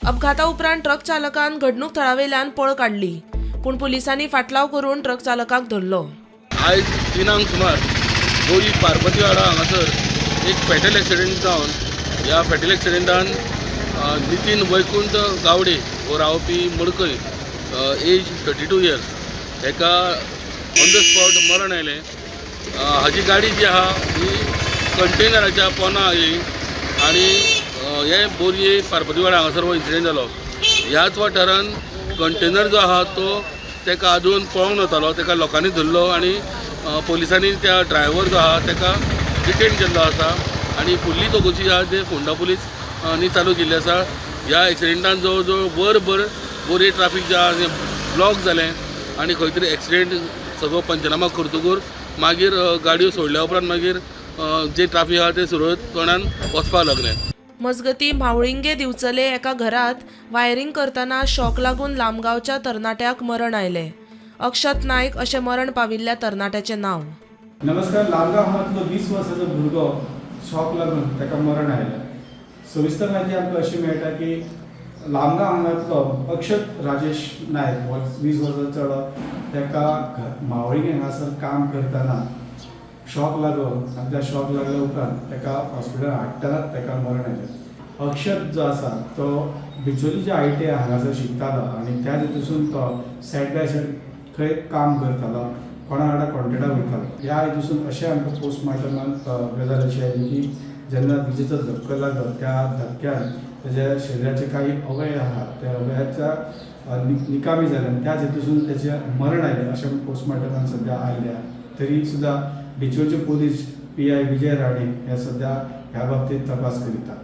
अपघाता उपरांत ट्रक चालकान घडणूक थळावेल्यान पळ काडली, पूण पुलिसांनी फाटलाव करून ट्रक चालकाक धरलो. आयज 3क सुमार बोरी पार्वतीवाडा हांगासर एक फेटल एक्सिडेंट जावन ह्या फेटल एक्सिडेंटान नितीन वैकुंठ गावडे हो रावपी मडकय, एज 32 इयर्स, हेका ऑन the spot मरण आयलें. हाजी गाडी जी आहा ही कंटेनराच्या पोना आयली आनी हे बोरये पार्वतीवाडा हांगासर हो इन्सिडेंट जालो. ह्याच वाठारान कंटेनर जो आहा तो ताका आदळून पळोवंक वतालो. ताका लोकांनी धरलो आनी पोलिसांनी त्या ड्रायव्हर जो आहा ताका डिटेन केल्लो आसा आनी फुडली चवकशी आहा ते फोंडा पुलीस नी चालू केल्ली आसा. ह्या एक्सिडेंटान जवळ जवळ वरभर बोरये ट्राफीक जे आहा ब्लॉक जालें आनी खंय तरी एक्सिडेंट सगळो पंचनामा करतकूर मागीर गाडयो सोडल्या उपरांत मागीर जे ट्राफीक आहा ते सुरळीतपणान वचपाक लागलें. मजगती, म्हावळिंगे दिवचले एका घरात वायरिंग करतना शॉक लागून लामगांवच्या तरणाट्याक मरण आयलें. अक्षत नायक अशें मरण पाविल्ल्या तरणाट्याचें नांव. नमस्कार. लामगांव हांगातलो 20 वर्साचो भुरगो शॉक लागून ताका मरण आयलें. सविस्तर म्हायती आमकां अशी मेळटा की लामगांव हांगातलो अक्षत राजेश नायक हो 20 वर्साचो चलो, ताका म्हावळींग हांगासर काम करतना शॉक लागलो आनी त्या शॉक लागल्या उपरांत ताका हॉस्पिटलान हाडटनाच ताका मरण आयलें. अक्षत जो आसा तो बिचोलीच्या आयटीआय हांगासर शिकतालो आनी त्या हितूसून तो सायड बाय सायड थंय काम करतालो, कोणा वांगडा कॉन्ट्रेक्टाक वयतालो. ह्या हितूसून अशें आमकां पोस्टमार्टमान गजाल अशी आयली की जेन्ना विजेचो धक्को लागलो, त्या धक्क्यान तेज्या शरिराचे काही अवयव आहा, त्या अवयवाच्या निकामी जाले आनी त्याच हेतूसून तेचें मरण आयलें अशें पोस्टमार्टमान सद्या आयिल्लें आहा. तरी सुद्दां बिचोलचे पोलीस पीआय विजय राणे हे सद्या ह्या बाबतींत तपास करीतात.